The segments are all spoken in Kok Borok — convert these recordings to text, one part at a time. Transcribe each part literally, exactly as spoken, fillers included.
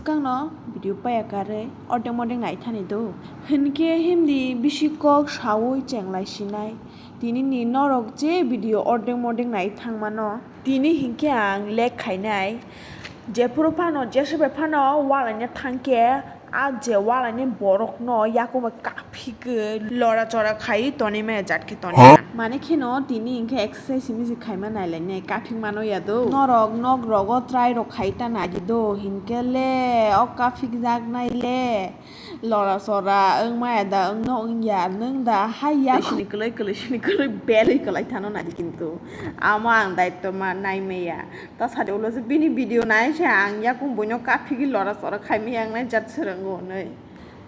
Swkangno video paya karwi ordek modek nai thani do. Hinkhe himdi bisi kok saui chenglai sinai. Tini ni norok je video ordek modek nai thangmano. Tini hinkhe ang lek khainai. Jephuru phano, jese bai phano walaina thangkhe, a je walaini borokno yakubai kaphigwi lora chora khai tonwi maya jat khe tonwi. Huh? Mane kheno tini hinkhe exercise himwi se khaima nailainai, kaphik mano ya do. Norok nok rogo try rok khai ta nai di do, hinkhe le o kaphik jak nai le. Lora sora wng maya da, wng no wng ya, nwng da hai ya. Sini kwlwi, kwlwi, sini kwlwi, belwi kwlai thano nadi kintu. Amo ang daitto ma nai maya. Ta sadi ulo se bini video nai se ang yakung buino kaphigi lora sora khai maya ang nai jat swrwngo nai.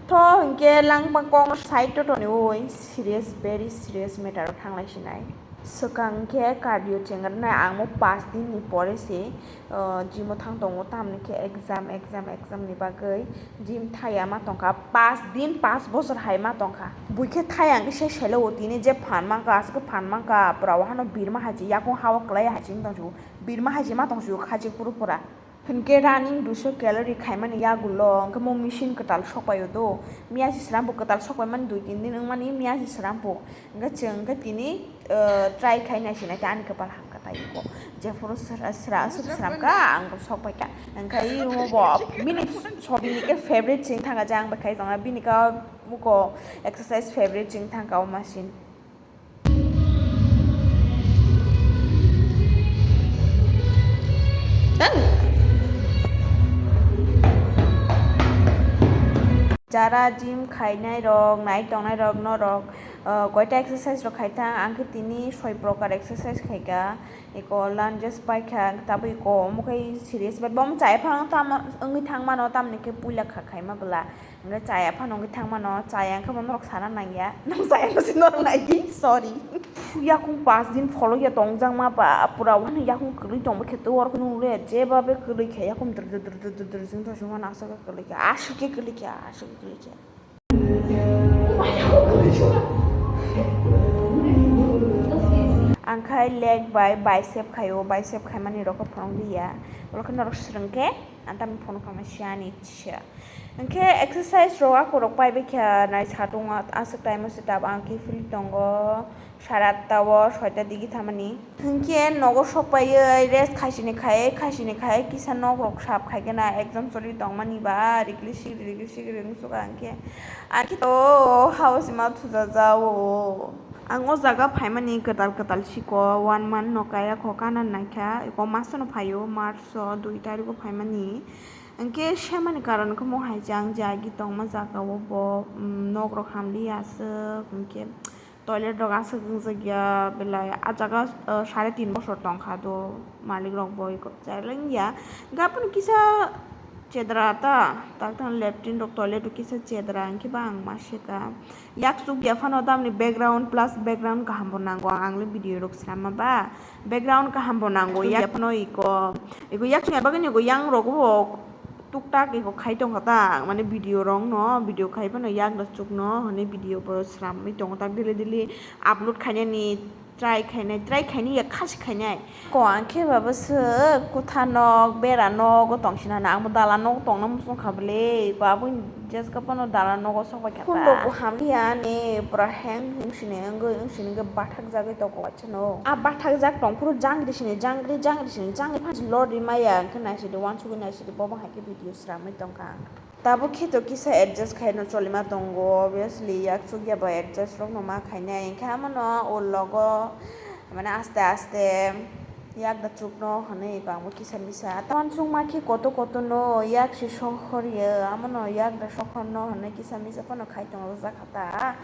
Tho hinkhe langma kok side to toni oi serious, very serious matter o thanglai sinai. Swkang khe cardio chengrwnai, ang mo paanch din ni pore se, uh, gym o thang tongo, tamni khe exam, exam, exam ni bagwi gym thaya ma tongkha, paanch din, paanch bosor hai ma tongkha. Bui khe thaya hwnkhe se selo o tini je phan mankha, aswk khe phan mankha, pura o hano birma hai se yakung ha o kwlai hai se wng tong sio, birma hai se ma tong sio khachi phuru pura. Hinkhe running duiso calorie khaimani yagulo, hinkhe mo machine kwtal sokpaio do. Miyasi srambo kwtal sokpaimani dui tin din wngmani miyasi srambo. Hinkhe chwng hinkhe tini, eh, try khai naisinai khe ani kwpal hamkha tai iko. Jephuru sra-, sra-, aswk sramkha, ang bo sokpaikha. Hinkhe imo bo bini sobini khe favorite chwng thangkha je ang bai khai tongna. Bini khe muko exercise favorite chwng thangkha o machine. Jara gym khainai rok, nai tongnai rok, norok, uh, koita exercise rok khai thang, ang khe tini soi prokar exercise khaikha, eko lunges paikha, tabuk eko omo khe serious, but bo chaya phano tamo wngwi thang mano, tamni khe puila kha khaima bwla. Hwnkhe chaya phano wngwi thangmano, chaya hwnkhe bo norok sana nangya. Nang chaya no se norok naidi, sorry. Yakung paanch din pholokya tongjakma ba, pura wano yakung kwlwi tongma khe to oro kheno nukle, jebabe kwlwi khe yakung dr dr dr dr dr jeng to songma nang aswk kwlwi khe, aswk khe kwlwi khe, aswk khe kwlwi khe. Ang khai leg bai bicep khaio, bicep khaimani rokhe phwrwng liya. Oro khe norok swrwng khe, ang tamni phone kama siya ni siya. Hinkhe exercise rok akorok paibai kha nai satung aswk time o se tab ang khe philip tongo sara atta o soita digi thamani. Hinkhe nogo sok paiwi rest khaisini khai khaisini khai kisa nok rok sap khai khe na exam choli tongmani ba rigli sigri rigli sigri wng suka hinkhe. Ang khe to house ma thuja jao. Ang o jaga phaimani kwtal kwtal siko one month no kaya kho kana naikha eko masono phaio March o dui tarikh o phaimani. Hinkhe semani karon khe mo hai jang jagi tongma jaga o bo, um, nok rok hamli aswk, hinkhe toilet rok aswk wngjakya belai. Ah jaga, uh, sare tin bosor tongkha do, malik rok bo eko chai lengya. Hinkhe aphano kisa chedra ta, tak tang latrine rok toilet rok kisa chedra, hinkhe ba ang ma seka. Yak chukya phano tamni background plus background kaham bo nango, ang le video rok swnamma ba. Background kaham bo nango, yak phano iko, iko yak chukya bagwi ni iko yang rogo bo tuktak iko khai tongkha ta, mane video rok no, video khai phano yak da chukno hwnwi video bo swnamwi tongo ta, daily daily upload khainani try khainai, try khaini ya khasi khainai. Ko ang khe baba swk kutha nok, bera nogo tongsinani, ang bo dalan nogo tongna muchung kha bwle, iko aboni jeska phano dalan nogo sok bai kha ta. Phone rok bo hamliya ani pura hang hung sini wngwi wng sini wngwi bathak jagwi tongo. Chwno. A bathakjak tongphuru jangri sini, jangri, jangri sini, jangri phansi lorri maya, hwnkhe naisidi, uansugwi naisidi, bobo hai khe video sramwi tongkha ang. Tabuk khe to kisa adjust khaino cholima tongo, obviously, yak chukya bo adjust rokno ma khainai, hwnkhe hamono o logo, mane, aste aste yak da chukno hwnwi eko ang bo kisa misa. Uansukma khe koto kotono yak se sohor ya, hamono yak da sohorno hwnwi kisa misa phano khai tongo, jakha ta.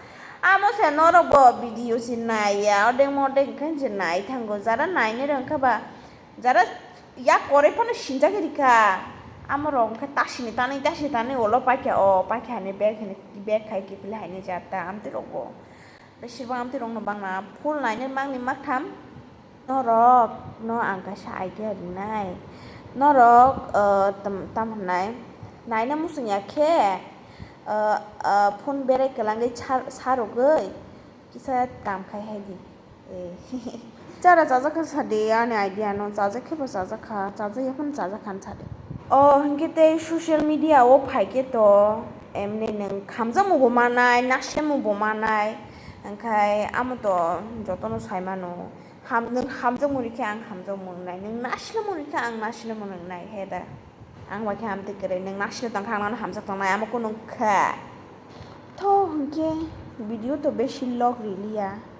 Amo se norok bo video se naiya, odeng modeng khe se nai thango. Jara nainai rw wngkha ba, jara yak koroi phano sinjak rikha. Amo rok wngkha tasini tanwi, tasini tanwi ulo paikha, o paikha hinwi bag hinwi bag khai kiphilwi haini jata amtwi rok bo. Besibak amtwi rok no bangma full nainai mangni maktham. Norok no ang kaisa idea rinai. Norok, uh, tam, tam hwnai, naina muchung ya khe, uh, uh, phone berai kwlangwi sa, sa rwgwi kisa kam khai hai di. Eh. Chara chajak kha sa di, ani idea no chajak khe bo chajak kha, chajak ya phano chajak kha sa di. O hinkhe tei social media o phaikhe to emni nwng khamjakmungbo manai, nasilmungbo manai, hinkhe amo to jotono saimano. Ham-, nwng hamjakmung rikhe ang hamjakmung wngnai, nwng nasilmung rikhe ang nasilmung wngnai, he da? Ang bai khe hamtwi kwrwi, nwng nasile tongkha, ang nono hamjak tongnai, amo kunu wngkha. Tho hinkhe video to besi log riliya.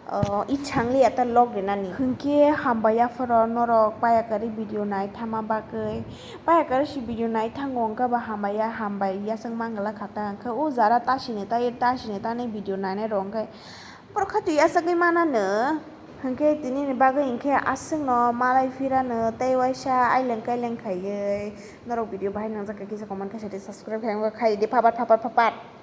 O, ichang liya ta log rinani. Hinkhe hambai yaphoro norok paya kwrwi video naithama bagwi. Paya kwrwi si video naithango wngkha ba hambai ya, hambai yasang mangala khata. Hinkhe o jara tasini ta, tasini ta ni video nainai rok hinkhe borok kha twi yasagwi manano. Hinkhe tini ni bagwi hinkhe aswkno malai phirano tei waisa aileng kaileng khaiwi. Norok video bahai nangjak khe kisa comment khaisa tei subscribe khaiyung khaidi phapat phapat phapat.